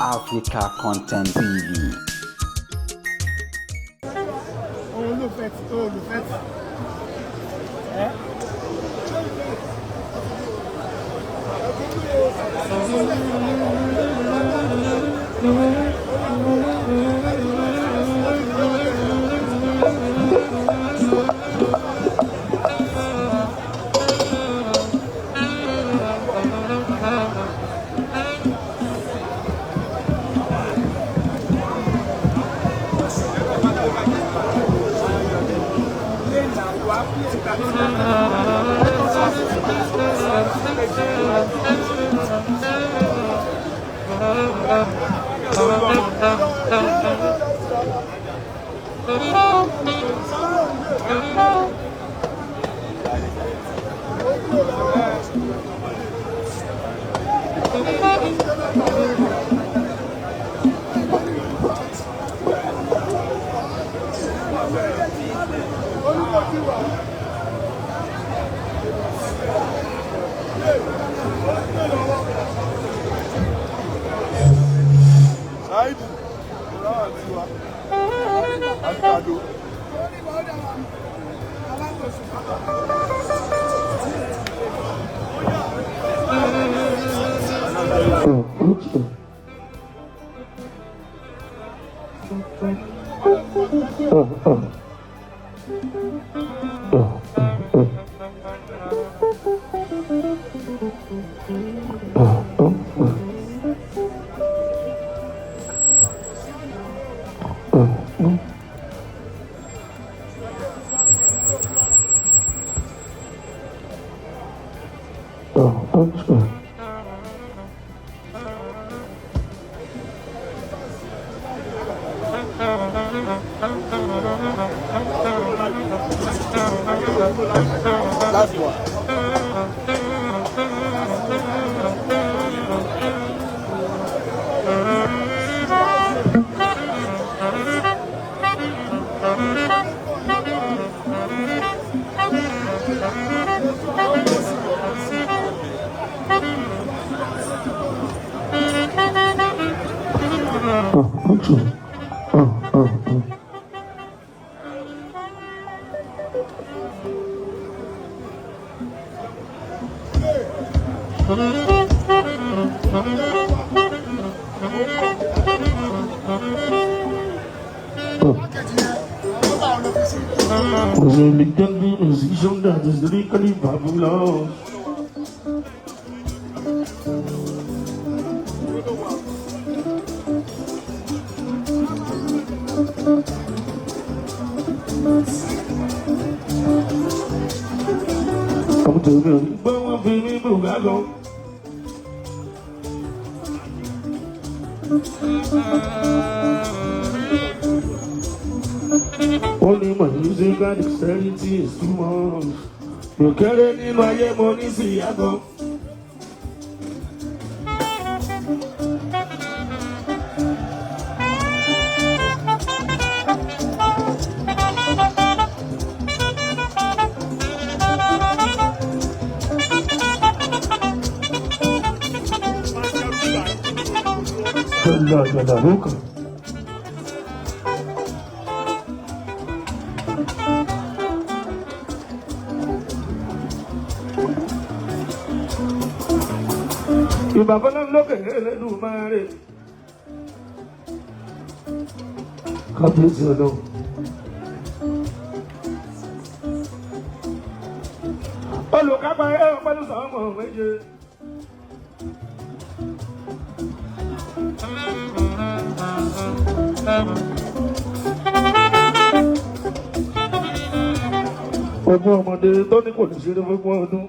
Africa Content TV. Òun ló fẹ́ tí òun ló fẹ́ tí ẹ́. Ṣáìdì ìrọ̀ àti wa àgbàdo. Last one. Religion musician that is lyrically fabulous. Come to me, gbọ́ wọn fi mí bùgá gan. Ó ní my musical dexterity is too much. Mo kéré nínú ayé mo ní sí ìyá gan. Jọ̀dọ̀ lókàn. Ìbàbọ́lá lókè Elédùmarè. Kábíyèsí ọlọ́run. Olùkápá ẹ pẹ̀lú sọ́mọ méje. Ogún ọmọdé tó ní kò ní ṣeré fógún ọdún.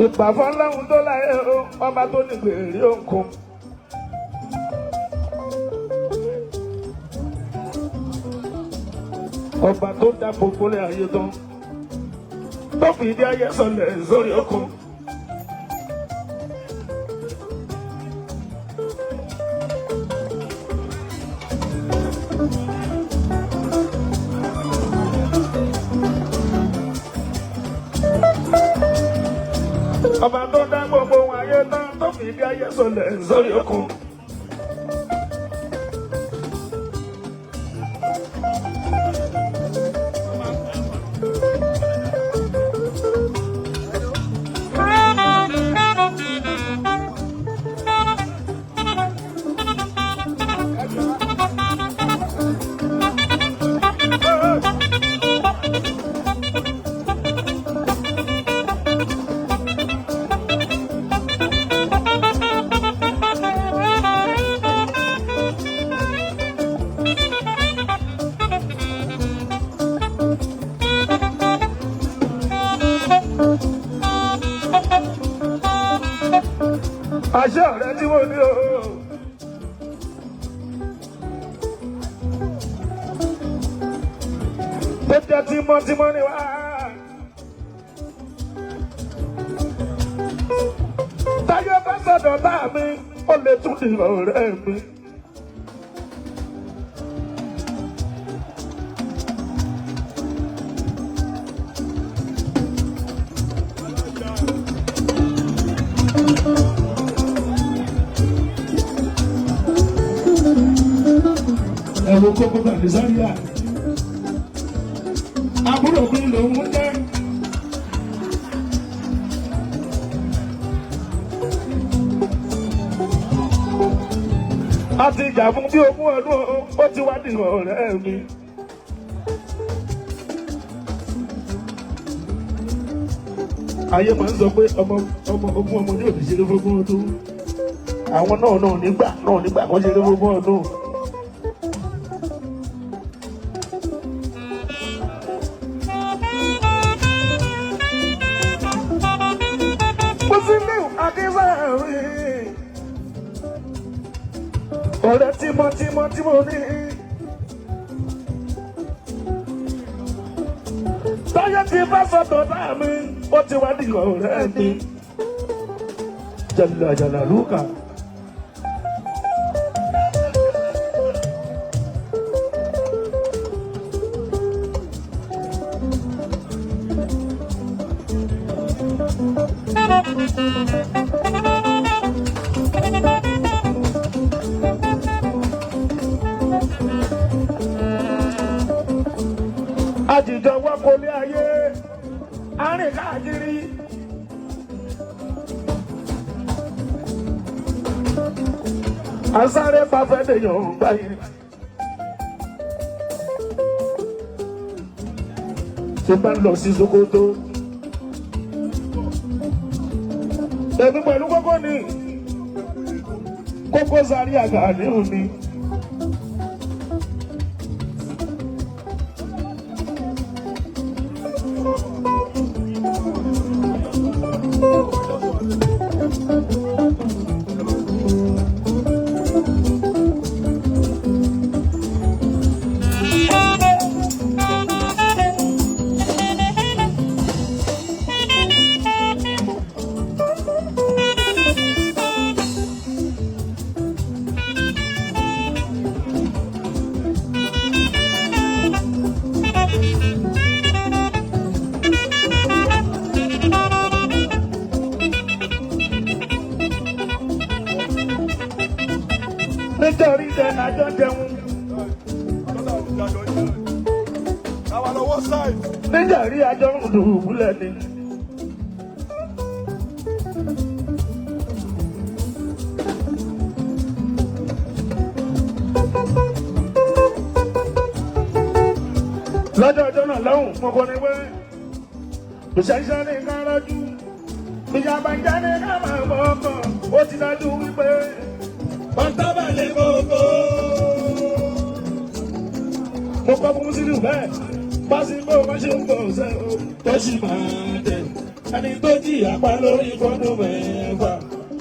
Ìpàfọ́ lọ́hùn tó láyé o, ọba tó ní gbèrè òǹkùn. Ọba tó dá gbogbo lé ayé tán, tó fi ìdí ayé sọlẹ̀ sórí òkun. Ọba tó dá gbogbo ayé tán, tó fi ìdí ayé sọlẹ̀ sórí òkun. Àṣẹ ọ̀rẹ́ tí mo ní o. Tó jẹ́ tímọ́tímọ́ ni wá. Táyé bá sọ̀dọ̀ bá mi, ó lè tún di ọ̀rẹ́ mi. Ẹ̀rọ kókó tàbí sáríà. Àbúrò mi lòún jẹ́. A ti jà fún bí ogún ọdún o, ó ti wá di ọ̀rẹ́ mi. Ayé máa ń sọ pé ọmọ ọmọ ogún ọmọdé ò ní ṣeré fógún ọdún. Àwọn náà náà nígbà náà nígbà kan ṣeré fógún ọdún. Musiliu Akínsáàrin. Ọ̀rẹ́ tímọ́tímọ́ tí mo ní. Táyé ti bá sọ̀tọ̀ bá mi, ó ti wá di ọ̀rẹ́ mi. Jàlá jàlá lúkà. Àjìjọ wọ́pọ̀lé ayé, arìn káàkiri. Asáré pàfẹ́ dèyàn ń gbáyé. Tí bá ń lọ sí Sokoto. Èmi pẹ̀lú kókó ni. Kókó sáré àgbà ní òní. Nítorí ìdẹ àjọ jẹun. Àwa lọ́wọ́ sáì. Nítorí àjọ ń dùbúlẹ̀ ni. Lọ́jọ́ ọjọ́ náà lọ́hùn, mo kọ́ ni pé ìṣẹ́ṣẹ́ ní ká rọ́jú, ìjàmbá ń jẹ́ ní ká máa mọ̀ ọkàn, ó ti dájú wípé Pàtàbàlẹ̀ kòkó. mo kọ́ fún Musiliu bẹ́ẹ̀. Pásíkò má ṣe ń bọ̀ ṣe o, tó sì máa tẹ̀. Ẹni tó jìyà pa lórí fọ́dún 6,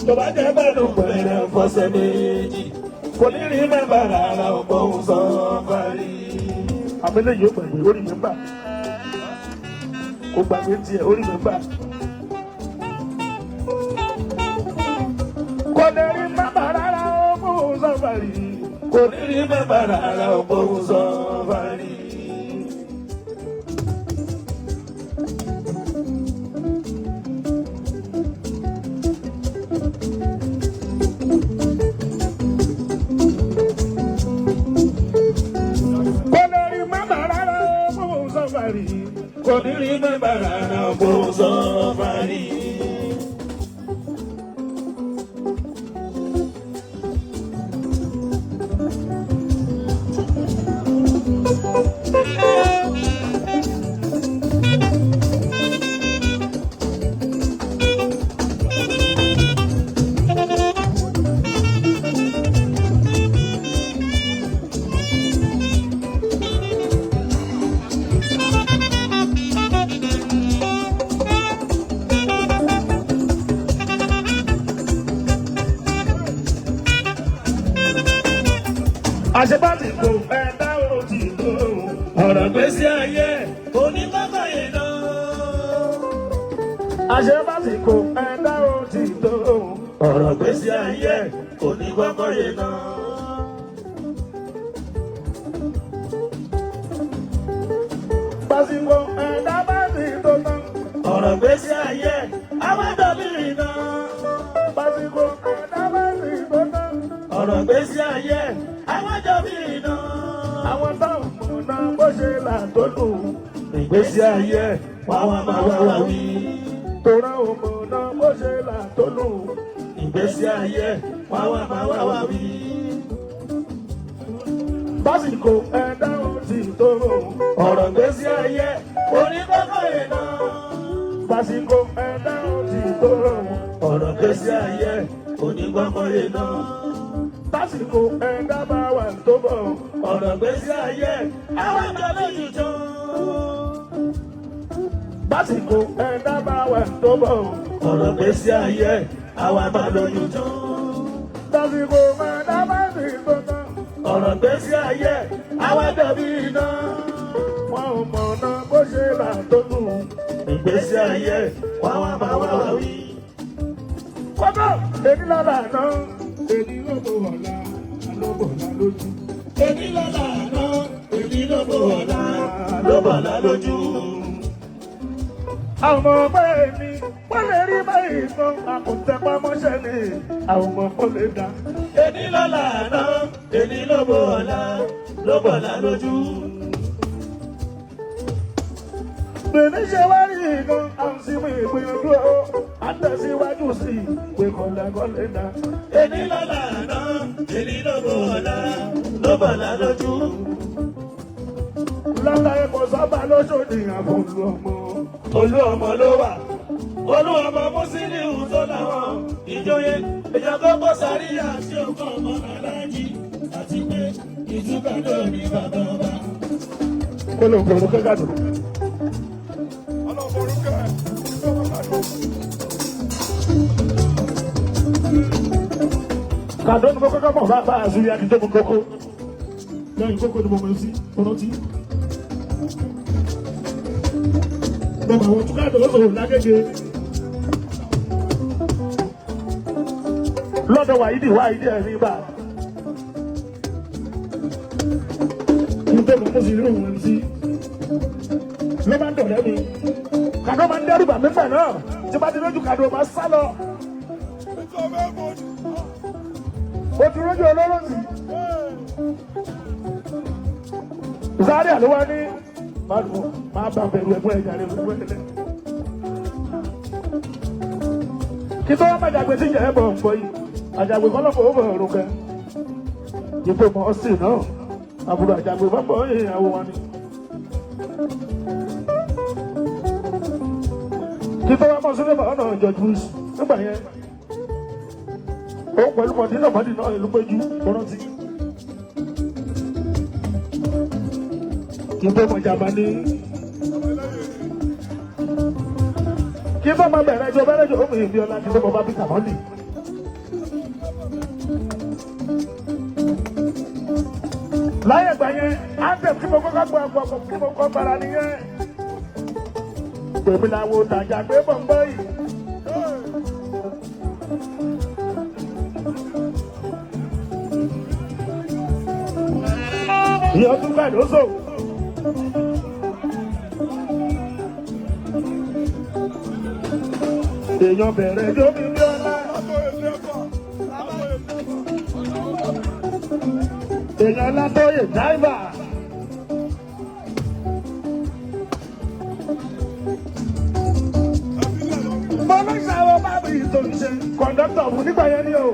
tó bá jẹ́ gbádùn pẹ̀lẹ́ fọ́sẹ̀ 2, kò ní rí mẹ́fà rárá ọ̀pọ̀ sọ parí. Àmì lẹ́yìn ó gbàgbé orí mẹ́fà. Kò gbàgbé tiẹ̀ orí mẹ́fà. Kò ní rí mẹ́fà rárá ọ̀pọ̀ sọ parí. Kò ní rí mẹ́fà rárá ọ̀pọ̀ sọ parí. Kò lè rí mẹ́bà rárá ọ̀pọ̀ sọ́fàrì. Kò ní rí mẹ́bà rárá ọ̀pọ̀ sọ́fàrì. Àṣebáàtì kò fẹ́ dáwọ́ ti tó. Ọ̀rọ̀ gbèsè ayé oníkọ́kọ́ yìí náà. Àṣebáàtì kò fẹ́ dáwọ́ ti tó. Ọ̀rọ̀ gbèsè ayé oníkọ́kọ́ yìí náà. Pàṣípò ẹ̀dá bá ti tó tán. Ọ̀rọ̀ gbèsè ayé àwádọ́bìnrin náà. Pàṣípò ẹ̀dá bá ti tó tán. Ọ̀rọ̀ gbèsè ayé àwádọ́bìnrin náà. Àwọn táwọn mọ̀ náà bó ṣe là tó dùn. Ìgbésí ayé wá wá máa wá wá wí. Tòrá ò mọ̀ náà bó ṣe là tó dùn. Ìgbésí ayé wá wá máa wá wá wí. Básìkò ẹ̀dá ò ti tó. Ọ̀rọ̀ gbèsè ayé oníkọ́kọ́ yẹn náà. Básìkò ẹ̀dá ò ti tó. Ọ̀rọ̀ gbèsè ayé oníkọ́kọ́ yẹn náà. Básìkò ẹ̀dá bá wà tó bọ̀. Ọ̀rọ̀ gbèsè ayé àwọn ọmọ lójú tó. Básìkò ẹ̀dá bá wà tó bọ̀. Ọ̀rọ̀ gbèsè ayé àwọn ọmọ lójú tó. Básìkò ẹ̀dá bá sì tó tán. Ọ̀rọ̀ gbèsè ayé àwọn dàbí iná. Wọn ò mọ̀ ọ̀nà bó ṣe là tó lù. Ìgbésí ayé wá wá máa wá wá wí. Kọ́tọ̀ èmi lọ́la àná. Èmi ló bò ọ̀la, ló bò ọ̀la lójú. Èmi lọ́la àná, èmi ló bò ọ̀la, ló bò ọ̀la lójú. Àwọn ọmọ ọgbẹ́ mi, wọ́n lè rí báyìí tán, àkùntẹ́pá mọ́ṣẹ́ ni, àwọn ọmọ kò lè dá. Èmi lọ́la àná, èmi ló bò ọ̀la, ló bò ọ̀la lójú. Bèmí ṣe wá rí nǹkan, à ń sinmi ìgbìyànjú o, à ń tẹ̀síwájú sí i, pé kọ̀lẹ́kọ̀lẹ́ dá. Èmi lọ́la àná, èmi ló bò ọ̀la, ló bò ọ̀la lójú. Lọ́la ẹ̀kọ́ sábà lóṣòdì àbòlú ọmọ. Olú ọmọ ló wà. Olú ọmọ Mùsílíù tó láwọn ìjòyè. Èèyàn tó bọ́ sáríyà tí ó kọ́ ọmọ aláàjì àti pé ìtúkà náà ní bàbá ọba. Kó ló ń gbòòrò kẹ́kẹ́ dùn. Ọlọ́run orúkọ ẹ̀ Kàdó ni mo kọ́kọ́ mọ̀ bá bá àzúrí akíndógún kókó. Lẹ́yìn kókó ni mo mọ̀ sí ọ̀rántí. Mo mọ̀ àwọn túkàdó lọ́sọ̀rọ̀ lágége. Lọ́dọ̀ wàyídì wáyídì ẹ̀rí bá. Kí n tó mọ̀ mo sì rí òun sí. Ló máa ń dọ̀rẹ́ mi. Kàdó máa ń dẹ́rù bà mí fẹ̀ náà. Tí bá ti lójú kàdó máa sá lọ. Ó ti rójú olóró sí. Zaria ló wá ní máa bá bẹ̀rù ẹ̀gbọ́n ẹ̀jà rẹ̀ lójú ẹ̀lẹ́. Kí tó wá má jàgbé tí ìyá ẹ̀ bọ̀ ń bọ̀ yìí, àjàgbé kọ́ lọ́pọ̀ ó bọ̀ ọ̀rùn kan. Ìpè mọ́ sí náà, àbúrò àjàgbé bá bọ̀ ìyàwó wa ni. Kí tó wá mọ́ sílẹ̀ bọ̀ ọ̀nà George Bush nígbà yẹn. Ó pẹ̀lú mọ̀dínà mọ̀dínà ìlú péjú rántí. Kí tó mọ̀ jàmbá ní. Kí bá máa bẹ̀rẹ̀ ẹjọ́ bẹ̀rẹ̀ ẹjọ́ òmìnir bí ọlá kí ló bá bí kàmọ́lì. Láyé ìgbà yẹn, anthem tí mo kọ́kọ́ gbọ́ gbọ́ tí mo kọ́ gbára nìyẹn. Gbèmí làwọn òtàjà gbé bọ̀m̀bọ̀ yìí. Ìyọ̀tún Kàdóso. Èèyàn bẹ̀rẹ̀ ẹjọ́ mi ní ọlá. Èèyàn látọ̀yè dáìbà. Mo ló ṣàwọn bábí tó ń ṣe kọ̀ǹdọ́tọ̀ fún nígbà yẹn ni o.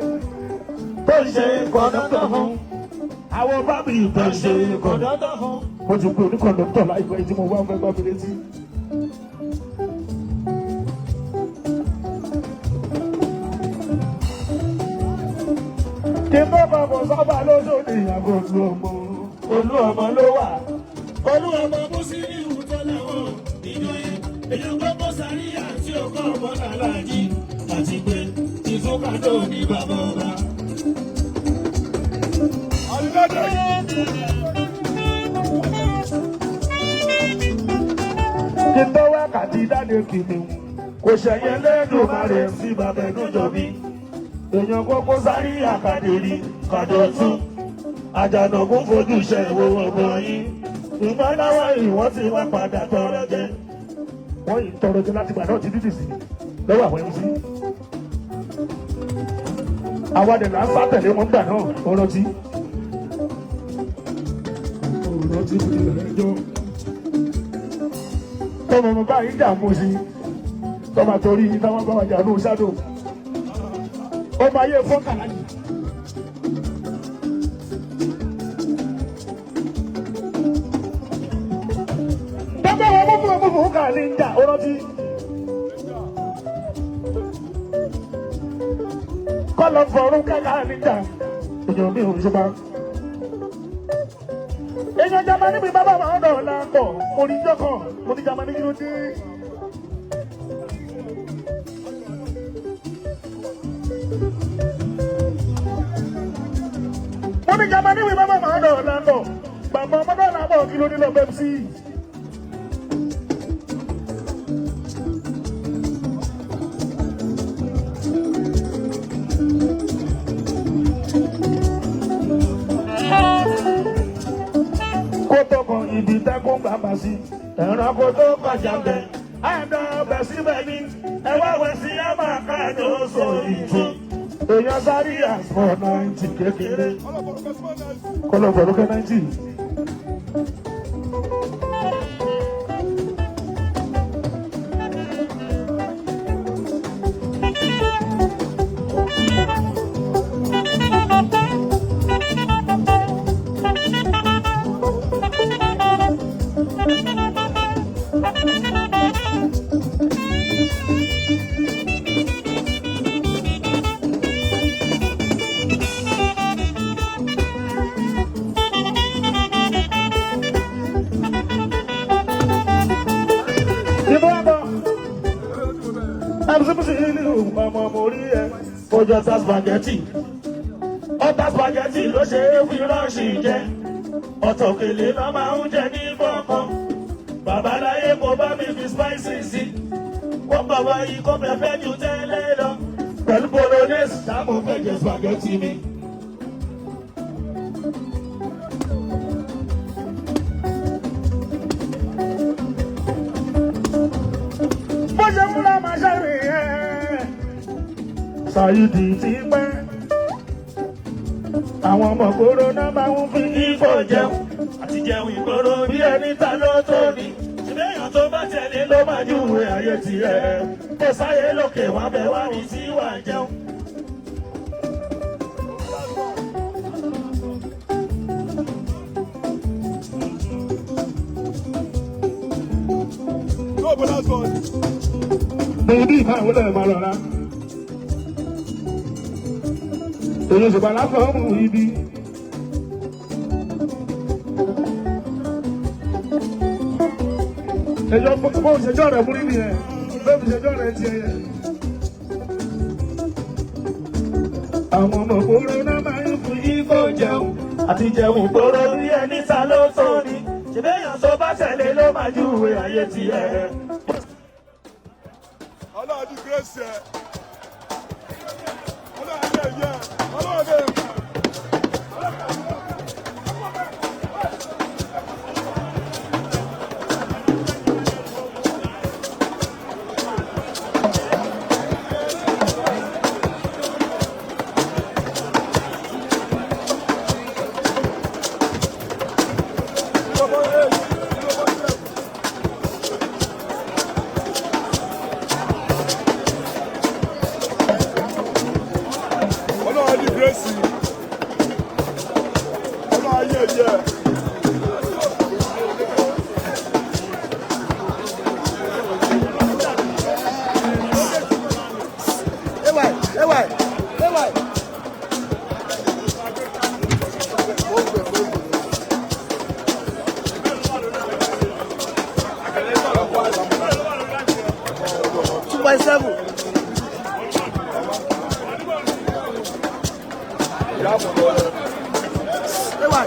Tó ń ṣe kọ̀ǹdọ́tọ̀ fún. Àwọn bábí tó ń ṣe kọ̀ǹdọ́tọ̀ fún. Mo ti pe oníkọ̀ǹdọ́tọ̀ láìpẹ́ tí mo wá fẹ́ gbá mi létí. Kí n bá bàbọ̀ sábà lóṣòdì ìyàgò olú ọmọ. Olú ọmọ ló wà. Olú ọmọ Mùsílíù tó lẹ́wọ̀n ìjòyè èèyàn gbogbo sàríyà tí ó kọ́ ọmọ làlájì àti pé ìfúkàdó ní bàbá ọba. Kí n tó wákàtí dáde kìnìún. Kò ṣẹ̀yẹ lẹ́dùnmarè sí bàbá ẹnu jọ̀bí. Èèyàn kókó Sàríyà kàdérí kàdọ̀tún àjànàkú fojú ṣe wo ọmọ yín ìmọ̀láwọ̀ ìwọ́n ti wá padà tọrọ jẹ. Wọ́n yìí tọrọ jẹ láti gbà náà ti dídì sí lọ́wọ́ àwọn MC. Àwa dẹ̀ là ń sá tẹ̀lé wọn gbà náà ó rántí. Ó rántí kò ní bẹ̀rẹ̀ ẹjọ́. Tọ́mọ ọmọ báyìí jà mú sí. Tọ́mọ torí táwọn bá wà jà ní ṣáàdò. Ó máa yé fọ́nkà láyìí. Tọ́mọ ọmọ mú fún mú kà ní ìjà ó rántí. Kọ́lọ̀ fọ̀rún kẹ́kẹ́ níjà èèyàn mi ò ṣe bá. Èèyàn jamani mi bàbá máa ń dọ̀ lápọ̀ mo ní jọ́kàn mo ní jamani kí ló dé. Mo ní jamani mi bàbá máa ń dọ̀ lápọ̀ bàbá ọmọdé làbọ̀ kí ló dé lọ bẹ́ẹ̀ sí. Kó tó kan ibi tẹ́kùn bàbá sí Ẹranko tó kọjá bẹ àdá ọbẹ̀ síbẹ̀ ni ẹ wá wẹ̀ sí ẹ máa káàdó sọ ìtú. Èèyàn sáré àsùnwọ̀n 90 kékeré. Kọ́lọ̀ fọ̀rọ̀kẹ́ 90. Ìbọn àbọ̀. Àbùsùbùsù ìlú ọmọ mo rí ẹ. Ojú ọ̀tá spaghetti. Ọ̀tá spaghetti ló ṣe é fi rọ́ọ̀ṣì jẹ. Ọ̀tọ̀ òkèlè náà máa ń jẹ ní kọ̀ọ̀kan. Babaláyé kò bá mi fi spicy sí. Wọ́n bàbá yìí kó fẹ́ ju tẹ́lẹ̀ lọ. Pẹ̀lú bolognese sáàmù fẹ́ jẹ spaghetti mi. Bó ṣe múra máa ṣàrè ẹ̀. Ṣàyídì ti pẹ́. Àwọn ọmọ kóró náà máa ń fi Ifo jẹun àti jẹun ìgboro bí ẹni ta ló tó ní. Ṣèbéyàn tó bá tẹ̀lé ló máa júwe ayé tirẹ̀. Kò sáyé lókè wá bẹ̀ wá ní tí wà jẹun. Bèbí ìmáà wọlé ẹ̀ máa lọ́ra. Èyí ṣùgbọ́n aláfọ̀ ọmọ ibi. Ẹjọ́ bó ṣẹjọ́ rẹ̀ múrí nìyẹn. Lóbi ṣẹjọ́ rẹ̀ tiẹ̀ yẹn. Àwọn ọmọ ògbóró náà máa ń fún yín kó jẹun. Àti jẹun gbòòrò bí ẹni ta ló tó ni. Ṣèbéyàn tó bá tẹ̀lé ló máa júwe ayé tiẹ̀. Ọlọ́run di grace ẹ̀. Ọlọ́run yẹ yẹ. Ọlọ́run yẹ. Ọlọ́run di grace. Ọlọ́run yẹ yẹ. Ewai, ewai, ewai. 2.7. Ewai.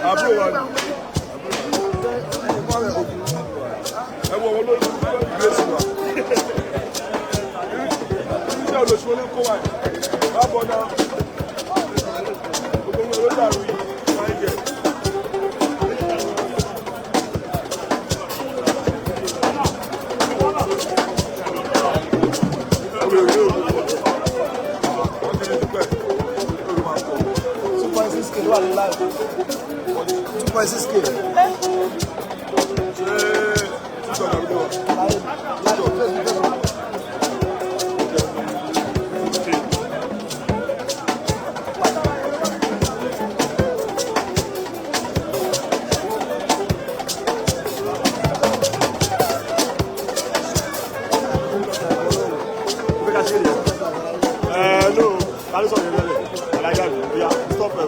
Àbúrò wa ni. Ẹ wo owó lórí grace wa. Iṣẹ́ olóṣù ló kó wa yìí. Bá bọ̀ náà. Gbogbo owó ló dàrú yìí. Máa ń jẹ. Wọ́n ti ní dúpẹ́. Olú máa pọ̀. 2.6k ló wà ní live. 2.6k. Ṣé TikTok àbí ló wà? Live, live, Facebook, Facebook. Ẹ no, ta ló sọ̀rọ̀ yẹn lẹ́lẹ̀? Alájà mi, ó yá, stop ẹ̀.